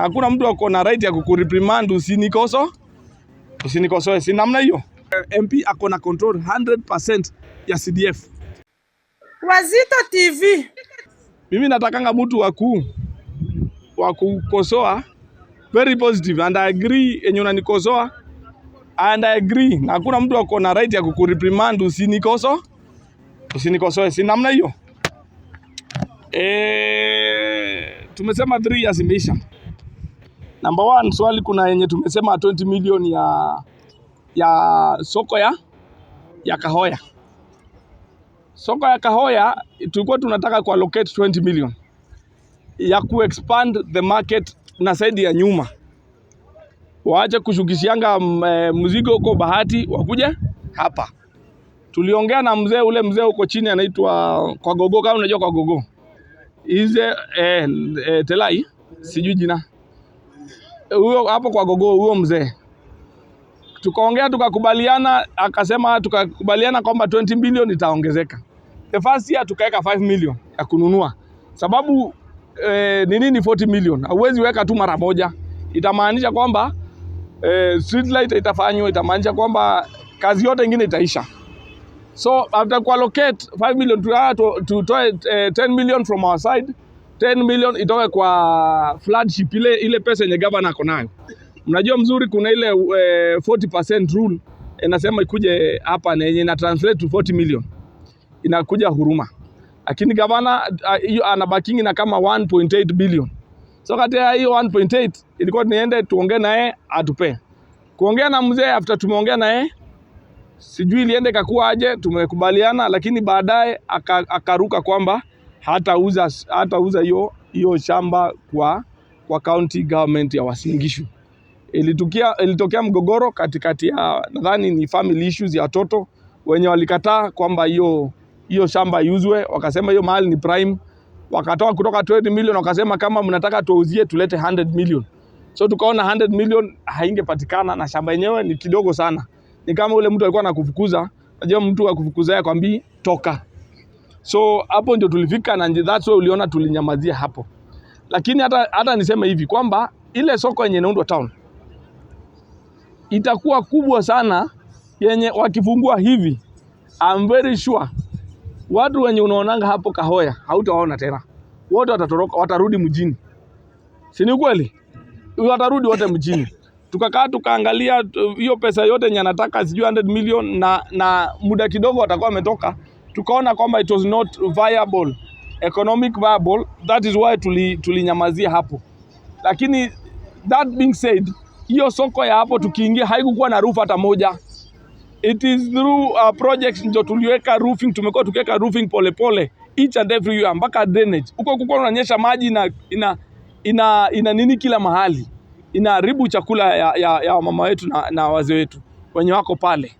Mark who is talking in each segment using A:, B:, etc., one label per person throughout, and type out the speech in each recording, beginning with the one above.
A: Hakuna mtu ako na right ya kukureprimand usinikosoe, si namna hiyo. MP ako na control 100% ya CDF.
B: Wazito TV.
A: Mimi natakanga mtu wa kukosoa very positive and I agree yenye unanikosoa and I agree, na hakuna mtu ako na right ya kukureprimand usinikosoe, si namna hiyo. Tumesema 3 years imeisha. Number one, swali kuna yenye tumesema 20 million ya soko ya Kahoya. Soko ya Kahoya tulikuwa tunataka ku allocate 20 million ya ku expand the market na side ya nyuma, waache kushukishianga mzigo huko Bahati wakuje hapa. Tuliongea na mzee, ule mzee huko chini anaitwa kwa gogo, kama unajua kwa gogo ize Telai, sijui jina huyo hapo kwa gogo, huyo mzee tukaongea tukakubaliana, akasema tukakubaliana kwamba 20 million itaongezeka. The first year tukaweka 5 million ya kununua, sababu ni nini 40 million hauwezi weka tu mara moja, itamaanisha kwamba street light itafanywa, itamaanisha kwamba kazi yote ingine itaisha. So after kuallocate 5 million tutoe 10 million from our side, 10 million itoke kwa flagship, ile pesa yenye governor ako nayo. Mnajua mzuri kuna ile 40% rule inasema ikuje hapa na yenye ina translate to 40 million inakuja Huruma, lakini gavana hiyo anabakingi na kama 1.8 billion. So kati ya hiyo 1.8 ilikuwa niende tuongee naye atupe. Kuongea na mzee, after tumeongea naye sijui iliende kakuwa aje, tumekubaliana, lakini baadaye akaruka kwamba hatauza hiyo shamba kwa county government ya Uasin Gishu. Ilitokea mgogoro katikati ya, nadhani ni family issues ya watoto wenye walikataa kwamba hiyo shamba iuzwe, wakasema hiyo mahali ni prime, wakatoa kutoka 20 million, wakasema kama mnataka tuuzie tulete 100 million. So tukaona 100 million haingepatikana na shamba yenyewe ni kidogo sana. Ni kama ule mtu alikuwa anakufukuza, unajua mtu akufukuza akwambii toka. So hapo ndio tulifika na that's why uliona tulinyamazia hapo. Lakini hata niseme hivi kwamba ile soko yenye inaundwa town itakuwa kubwa sana, yenye wakifungua hivi, I'm very sure watu wenye unaonanga hapo Kahoya hautawaona tena, wote watatoroka, watarudi mjini, si ni kweli? Watarudi wote mjini. Tukakaa tukaangalia hiyo pesa yote yenye anataka sijui 100 million na muda kidogo watakuwa wametoka, tukaona kwamba it was not viable, economic viable, that is why tulinyamazia hapo. Lakini that being said, hiyo soko ya hapo tukiingia haikukuwa na roof hata moja. It is through projects ndio tuliweka roofing, tumekuwa tukiweka roofing pole pole each and every year mpaka drainage. Huko kuko unanyesha maji ina nini kila mahali, inaharibu chakula ya mama wetu na wazee wetu wenye wako pale,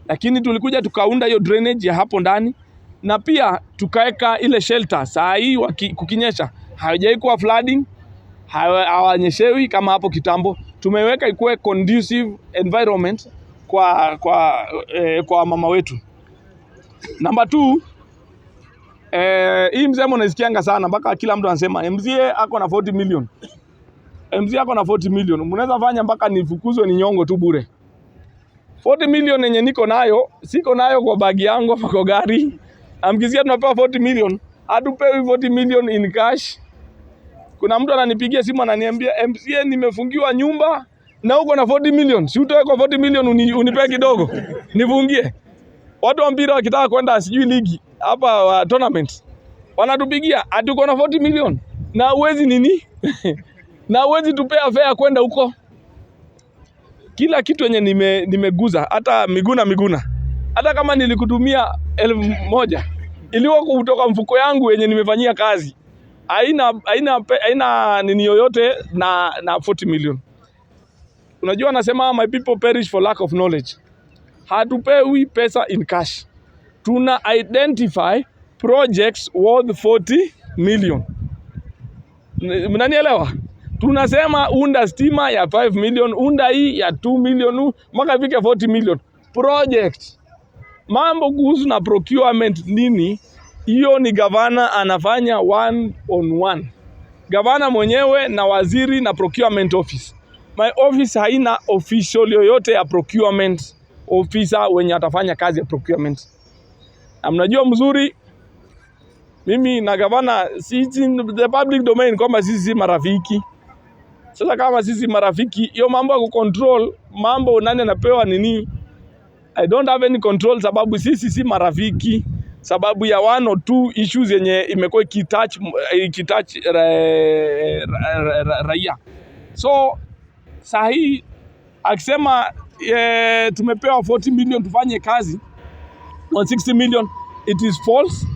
A: lakini tulikuja tukaunda hiyo drainage ya hapo ndani na pia tukaweka ile shelter. Saa hii kukinyesha haijai kuwa flooding, hawanyeshewi kama hapo kitambo. Tumeweka ikuwe conducive environment kwa mama wetu. Number two, hii msemo unaisikianga sana mpaka kila mtu anasema MCA ako na 40 million. MCA ako na 40 million. Mnaweza fanya mpaka nifukuzwe ni nyongo tu bure. 40 million yenye niko nayo, siko nayo kwa bagi yangu ama kwa gari. Amkisia tunapewa 40 million, hatupewi 40 million in cash. Kuna mtu ananipigia simu ananiambia, "MCA, nimefungiwa nyumba na uko na 40 million. Si utoe kwa 40 million unipee kidogo nifungie." Watu wa mpira wakitaka kwenda sijui ligi hapa wa tournament wanatupigia ati uko na 40 million na uwezi nini na uwezi tupea fare kwenda huko. Kila kitu yenye nimeguza hata Miguna Miguna, hata kama nilikutumia 1000 iliwa kutoka mfuko yangu yenye nimefanyia kazi, haina nini yoyote na 40 million. Unajua nasema my people perish for lack of knowledge. Hatupewi pesa in cash, tuna identify projects worth 40 million. Mnanielewa? Tunasema unda stima ya 5 million, unda hii ya 2 million mpaka ifike 40 million project. Mambo kuhusu na procurement nini, hiyo ni gavana anafanya one on one. Gavana mwenyewe na waziri na procurement office. My office haina official yoyote ya procurement officer wenye atafanya kazi ya procurement. Na mnajua mzuri mimi na gavana, si it's in the public domain kwamba sisi si marafiki. Sasa kama sisi marafiki, hiyo mambo ya kucontrol mambo nani anapewa nini, I don't have any control sababu sisi si marafiki, sababu ya one or two issues yenye imekuwa ikitouch raia. So saa hii akisema tumepewa 40 million tufanye kazi 160 million, it is false.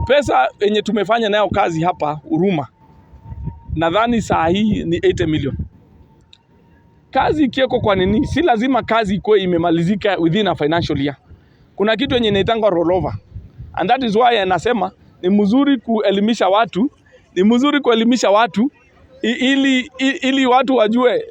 A: Pesa yenye tumefanya nayo kazi hapa Huruma nadhani saa hii ni 80 million. Kazi ikiweko kwa nini, si lazima kazi ikuwe imemalizika within a financial year. Kuna kitu yenye inaitangwa rollover, and that is why anasema ni mzuri kuelimisha watu, ni mzuri kuelimisha watu ili watu wajue,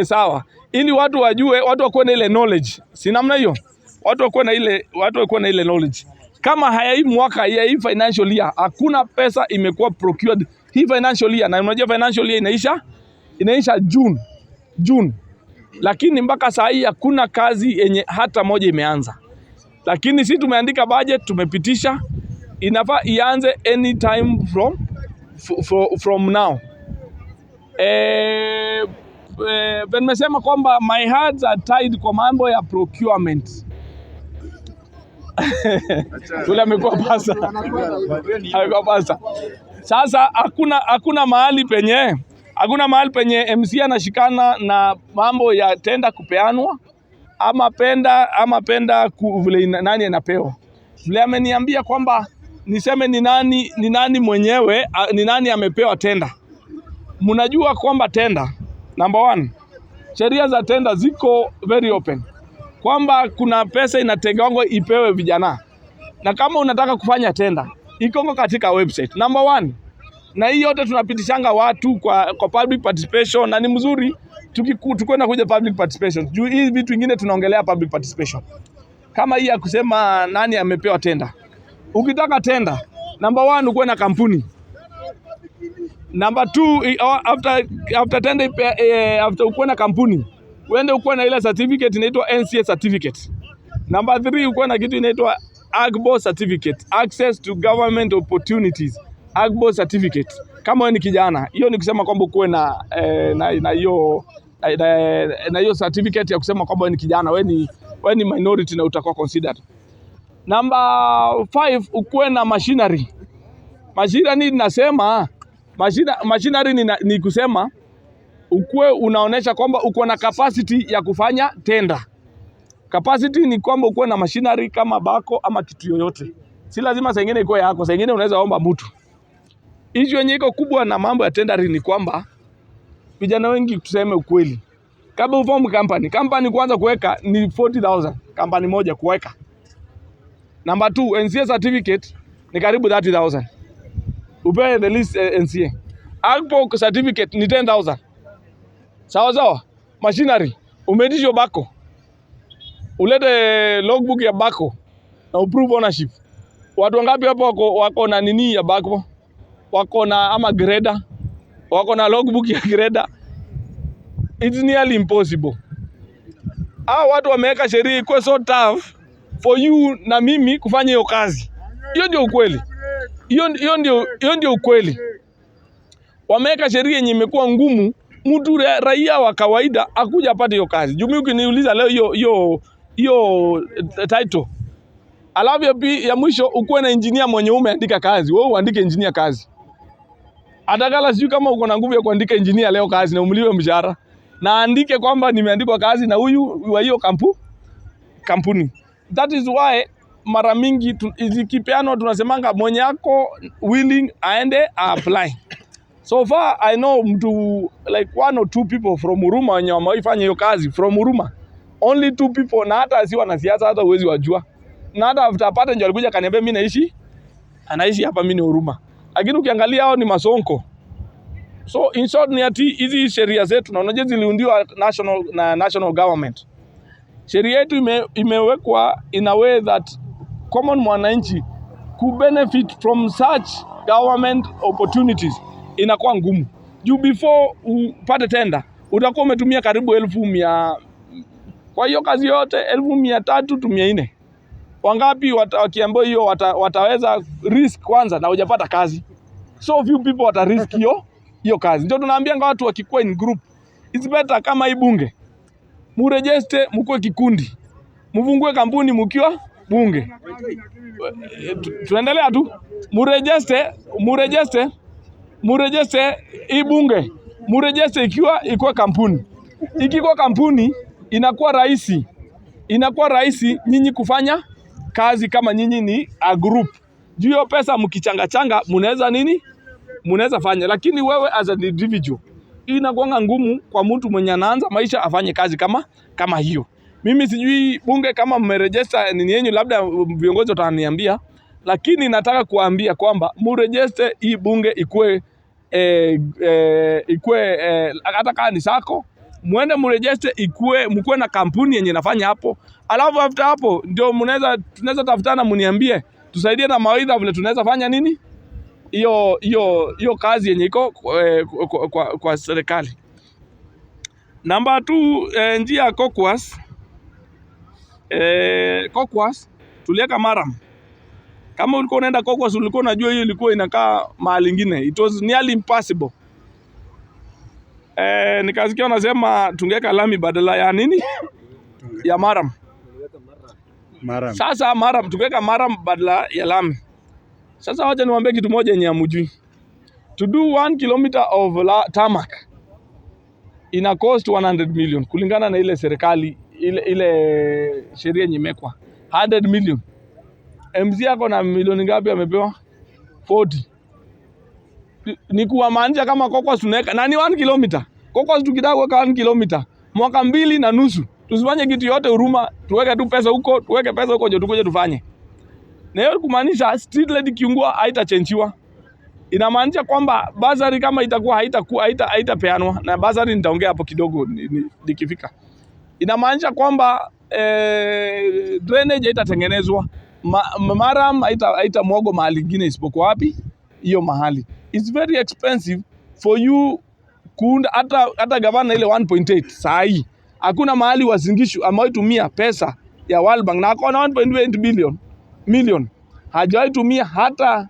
A: sawa, ili watu wajue, watu wakuwe na ile knowledge, si namna hiyo, watu wakuwe na ile knowledge. Kama haya hii mwaka ya hii financial year hakuna pesa imekuwa procured hii financial year, na unajua financial year inaisha June, lakini mpaka saa hii hakuna kazi yenye hata moja imeanza. Lakini si tumeandika budget, tumepitisha, inafaa ianze anytime from now. Nimesema kwamba my hands are tied kwa mambo ya procurement. Ule amekuwa pasa, amekuwa pasa. Sasa hakuna mahali penye MC anashikana na mambo ya tenda kupeanwa ama penda vile nani anapewa. Vile ameniambia kwamba niseme ni nani mwenyewe ni nani amepewa tenda. Mnajua kwamba tenda, number one, sheria za tenda ziko very open kwamba kuna pesa inategwangwa ipewe vijana, na kama unataka kufanya tenda iko katika website number one. Na hii yote tunapitishanga watu kwa public participation, na ni mzuri tukikwenda kuja public participation juu hii vitu ingine tunaongelea public participation kama hii ya kusema nani amepewa tenda. Ukitaka tenda, number one, ukuwe na kampuni. Number two, after tender after ukuwe na kampuni, uende ukuwe na ile certificate inaitwa NCA certificate. Number three, ukuwe na kitu inaitwa AGBO certificate, access to government opportunities, AGBO certificate. Kama wewe ni kijana, hiyo ni kusema kwamba ukuwe na hiyo na hiyo certificate ya kusema kwamba wewe ni kijana, wewe ni minority na utakuwa considered. Number five, ukuwe na machinery. Machinery nasema machinery ni kusema ukuwe unaonesha kwamba uko na capacity ya kufanya tenda. Capacity ni kwamba ukuwe na machinery kama backhoe ama kitu yoyote. Si lazima saa ingine ikuwe yako, saa ingine unaweza omba mtu. Issue yenye iko kubwa na mambo ya tendering ni kwamba vijana wengi, tuseme ukweli, kabla uform company, company kwanza kuweka ni 40,000 company moja kuweka. Number two, NCA certificate ni karibu 30,000. Upewe the list NCA. AGPO certificate ni 10,000. Sawa sawa. Machinery, umeitishwa backhoe. Ulete logbook ya backhoe na uprove ownership. Watu wangapi hapo wako na nini ya backhoe? Wako na ama grader? Wako na logbook ya grader? It's nearly impossible. Hao watu wameweka sheria ikuwe so tough for you na mimi kufanya hiyo kazi. Hiyo ndio ukweli. Hiyo ndio ukweli. Wameweka sheria yenye imekuwa ngumu, mtu raia wa kawaida akuja apate hiyo kazi. Juu mimi ukiniuliza leo hiyo title. Alafu ya mwisho ukuwe na engineer mwenye umeandika kazi. Wewe uandike engineer kazi. Atakala sijui kama uko na nguvu ya kuandika engineer leo kazi na umliwe mshahara. Na andike kwamba nimeandikwa kazi na huyu wa hiyo kampuni. That is why mara mingi zikipeanwa tunasemanga mwenye ako willing aende apply. So far I know mtu like one or two people from Huruma wenye wameifanya hiyo kazi from Huruma. Only two people, na hata si wanasiasa, hata huwezi wajua. Na hata after apate ndio alikuja akaniambia mimi anaishi hapa, mimi ni Huruma. Lakini ukiangalia hao ni masonko. So in short ni ati hizi sheria zetu, na unajua ziliundiwa national na national government. Sheria yetu imewekwa in a way that common mwananchi could benefit from such government opportunities. Inakuwa ngumu. Juu before upate tenda utakuwa umetumia karibu 100,000, kwa hiyo kazi yote 300,000 to 400. Wangapi wakiambiwa hiyo wataweza risk kwanza na hujapata kazi? So few people wata risk hiyo hiyo kazi. Ndio tunaambia watu wakikuwa in group, it's better kama hii bunge muregister, mkuwe kikundi, mfungue kampuni mkiwa bunge. Tunaendelea tu, muregister, muregister, muregister hii bunge, muregister ikiwa ikuwa kampuni. Ikikuwa kampuni inakuwa rahisi, inakuwa rahisi nyinyi kufanya kazi kama nyinyi ni a group. Juu hiyo pesa mkichanga changa mnaweza nini, mnaweza fanya, lakini wewe as an individual inakuanga ngumu kwa mtu mwenye anaanza maisha afanye kazi kama hiyo. Mimi sijui bunge kama mmeregister nini yenyu, labda viongozi wataniambia, lakini nataka kuambia kwamba muregister hii bunge ikue ikue hata kama ni sacco, muende muregister ikue, mkuwe na kampuni yenye inafanya hapo, alafu after hapo ndio mnaweza tunaweza tafutana, mniambie tusaidie na mawaidha vile tunaweza fanya nini hiyo hiyo hiyo kazi yenye iko kwa serikali. Namba 2, njia ya Kokwas, Kokwas tuliweka murram. Kama ulikuwa unaenda Kokwas ulikuwa unajua hiyo ilikuwa inakaa mahali ingine. It was nearly impossible. Nikasikia wanasema tungeweka lami badala ya nini? Ya murram.
C: Murram.
A: Sasa murram, tungeweka murram badala ya lami. Sasa wacha niwaambie kitu moja yenye hamjui. To do 1 kilometer of tarmac ina cost 100 million kulingana na ile serikali ile sheria yenye imewekwa 100 million. MCA ako na milioni ngapi amepewa? 40. Ni kuwamaanisha kama Kokwas tunaweka na ni 1 kilometer. Kokwas tukitaka kuweka 1 kilometer mwaka 2.5, tusifanye kitu yote huruma, tuweke tu pesa huko, tuweke pesa huko ndio tukuje tufanye. Na hiyo kumaanisha street light ikiungua haitachenjiwa. Inamaanisha kwamba bursary kama itakuwa haitakuwa haitapeanwa na bursary nitaongea hapo kidogo nikifika. Inamaanisha kwamba drainage haitatengenezwa, murram haitamwagwa mahali ingine isipokuwa wapi? Hiyo mahali. It's very expensive for you kuunda hata gavana ile 1.8 saa hii. Hakuna mahali Uasin Gishu amewahi tumia pesa ya World Bank na akona 1.8 billion million. Hajawahi tumia hata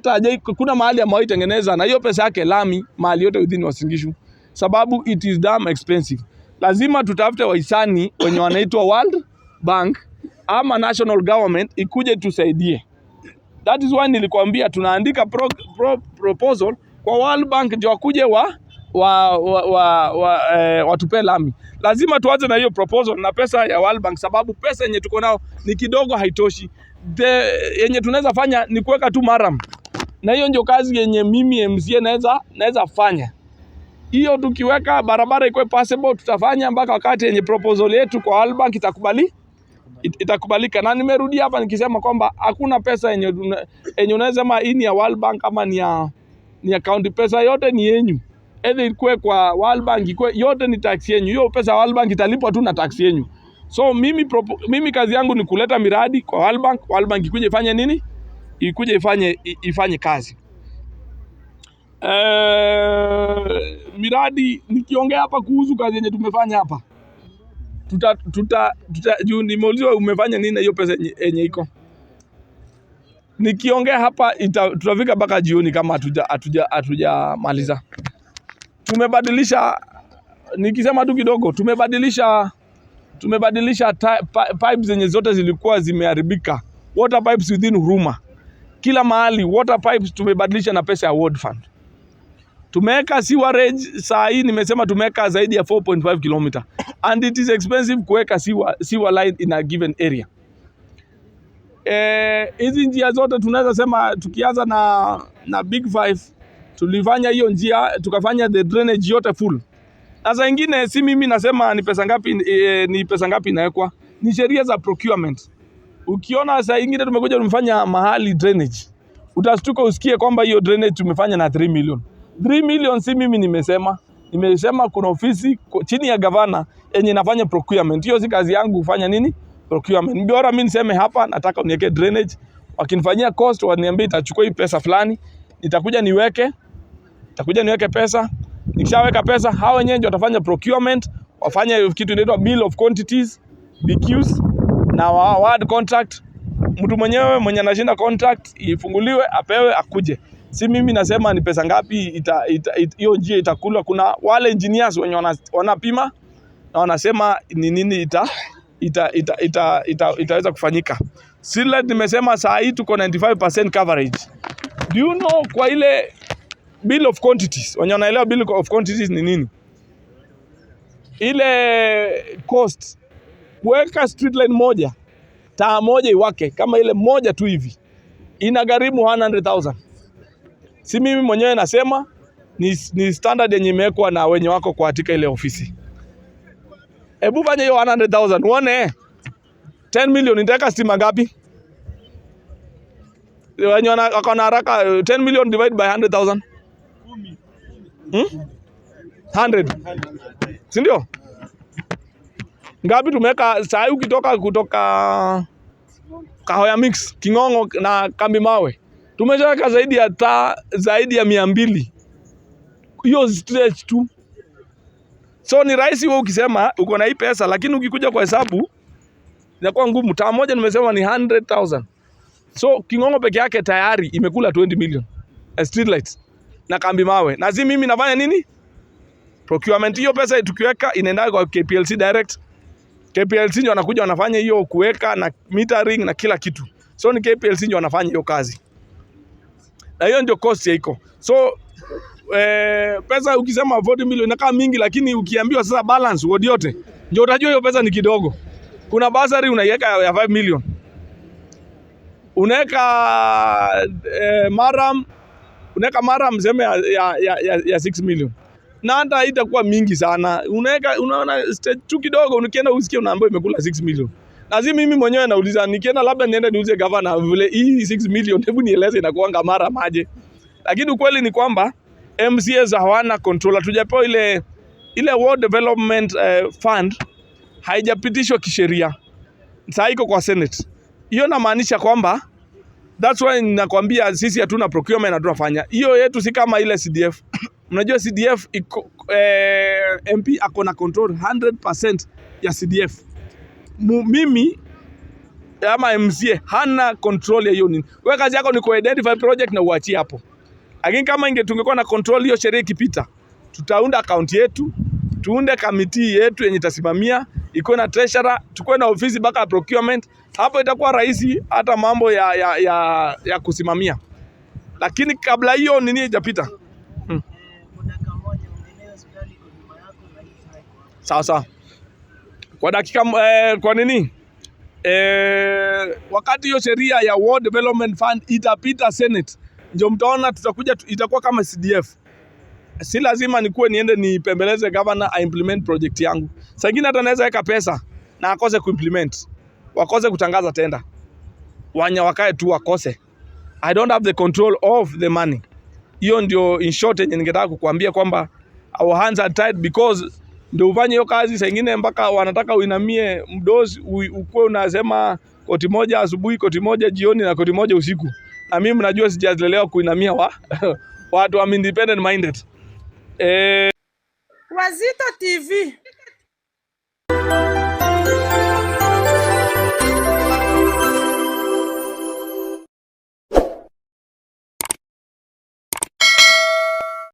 A: hajai, kuna mahali amewahi tengeneza na hiyo pesa yake lami mahali yote within Uasin Gishu, sababu it is damn expensive. Lazima tutafute wahisani wenye wanaitwa World Bank ama national government ikuje tusaidie. That is why nilikwambia tunaandika proposal kwa World Bank ndio wakuje wa watupe lami. Lazima tuanze na hiyo proposal na pesa ya World Bank, sababu pesa yenye tuko nao ni kidogo, haitoshi. The yenye tunaweza fanya ni kuweka tu murram, na hiyo ndio kazi yenye mimi MCA naweza fanya. Hiyo tukiweka barabara ikuwe passable, tutafanya mpaka wakati yenye proposal yetu kwa World Bank itakubalika. Na nimerudia hapa nikisema kwamba hakuna pesa yenye unaweza sema hii ni ya World Bank ama ni ya county. Pesa yote ni yenyu, either ikuwe kwa World Bank, ikuwe yote ni tax yenyu. Hiyo pesa ya World Bank italipwa tu na tax yenyu. So mimi kazi yangu ni kuleta miradi kwa World Bank, World Bank ikuje ifanye nini? Ikuje ifanye kazi. Miradi nikiongea hapa kuhusu kazi yenye tumefanya hapa tuta juu nimeulizwa umefanya nini na hiyo pesa yenye iko. Nikiongea hapa tutafika mpaka jioni kama hatujamaliza. Tumebadilisha, nikisema tu kidogo, tumebadilisha pipes zenye zote zilikuwa zimeharibika, water pipes within Huruma, kila mahali water pipes tumebadilisha na pesa ya Ward Fund. Tumeweka sewerage saa hii nimesema tumeweka zaidi ya 4.5 km and it is expensive kuweka sewer line in a given area. Hizi njia zote tunaweza sema tukianza na Big Five tulifanya hiyo njia, tukafanya the drainage yote full. Na saa ingine si mimi nasema ni pesa ngapi, ni pesa ngapi inawekwa, ni sheria za procurement. Ukiona saa ingine tumekuja tumefanya mahali drainage, utastuka usikie kwamba hiyo drainage tumefanya na 3 million. 3 million si mimi nimesema, nimesema kuna ofisi chini ya gavana yenye inafanya procurement. Hiyo si kazi yangu kufanya nini procurement. Bora mimi niseme hapa nataka uniweke drainage, wakinifanyia cost waniambie itachukua hii pesa fulani, nitakuja niweke. Nitakuja niweke pesa. Nikishaweka pesa, hao wenyewe ndio watafanya procurement, wafanye kitu inaitwa bill of quantities, BQs, na wa award contract. Mtu mwenyewe mwenye anashinda contract ifunguliwe, apewe, akuje. Si mimi nasema ni pesa ngapi hiyo njia itakulwa. Kuna wale engineers wenye wanapima na wanasema ni nini itaweza kufanyika. Streetlight nimesema saa hii tuko 95% coverage. Do you know kwa ile bill of quantities, wenye wanaelewa bill of quantities ni nini? Ile cost kuweka street line moja, taa moja iwake kama ile moja tu hivi, inagharimu 100,000. Si mimi mwenyewe nasema, ni standard yenye imewekwa na wenye wako kwa katika ile ofisi. Hebu fanya hiyo 100,000 uone 10 million itaweka stima ngapi? Wenye wako na haraka, 10 million divide by 100,000. Hmm? 100. Si ndio? Ngapi tumeweka saa hii ukitoka kutoka Kahoya Mix, King'ong'o na Kambi Mawe? Tumeshaweka zaidi ya taa zaidi ya 200. Hiyo stretch tu. So ni rahisi wewe ukisema uko na hii pesa, lakini ukikuja kwa hesabu inakuwa ngumu. Taa moja nimesema ni 100,000. So King'ong'o peke yake tayari imekula 20 million. A street lights na Kambi Mawe. Na si mimi nafanya nini? Procurement. Hiyo pesa tukiweka inaenda kwa KPLC direct. KPLC ndio wanakuja wanafanya hiyo kuweka na metering na kila kitu. So ni KPLC ndio wanafanya hiyo kazi. Na hiyo ndio cost ya iko. So pesa ukisema 40 million inakaa mingi, lakini ukiambiwa sasa balance ward yote ndio utajua hiyo pesa ni kidogo. Kuna bursary unaiweka ya 5 million. Unaweka murram, unaweka murram seme ya 6 million. Na hata itakuwa mingi sana. Unaweka, unaona stage tu kidogo, ukienda usikie unaambiwa imekula 6 million. Na si mimi mwenyewe nauliza, nikienda labda niende niulize governor vile hii 6 million, hebu nieleze inakuanga murram aje. Lakini ukweli ni kwamba MCAs hawana control. Hatujapewa ile Ward Development Fund, haijapitishwa kisheria. Sasa iko kwa Senate. Hiyo inamaanisha kwamba that's why nakwambia sisi hatuna procurement na tunafanya. Hiyo yetu si kama ile CDF. Mnajua CDF iko, MP ako na control 100% ya CDF. Mimi ama MCA hana control ya hiyo nini. Wewe kazi yako ni ku-identify project na uachie hapo. Lakini kama tungekuwa na control, hiyo sheria ikipita, tutaunda account yetu, tuunde committee yetu yenye itasimamia, ikuwe na treasurer, tukuwe na ofisi mpaka ya procurement. Hapo itakuwa rahisi hata mambo ya kusimamia. Lakini kabla hiyo nini haijapita.
D: Kwa dakika moja unaelewa hospitali iko nyuma yako na hii haiko.
A: Sawa sawa. Kwa dakika kwa nini? Wakati hiyo sheria ya Ward Development Fund itapita Senate, ndio mtaona tutakuja, itakuwa kama CDF. Si lazima nikuwe niende nipembeleze governor a implement project yangu. Saa ingine hata naweza weka pesa na akose kuimplement, wakose kutangaza tenda, wanya wakae tu wakose. I don't have the control of the money. Hiyo ndio in short yenye ningetaka kukuambia kwamba our hands are tied, because ndio ufanye hiyo kazi saa ingine mpaka wanataka uinamie mdosi, ukuwe unasema koti moja asubuhi, koti moja jioni na koti moja usiku. Na mimi mnajua sijalelewa kuinamia watu, am independent minded.
B: Wazito TV.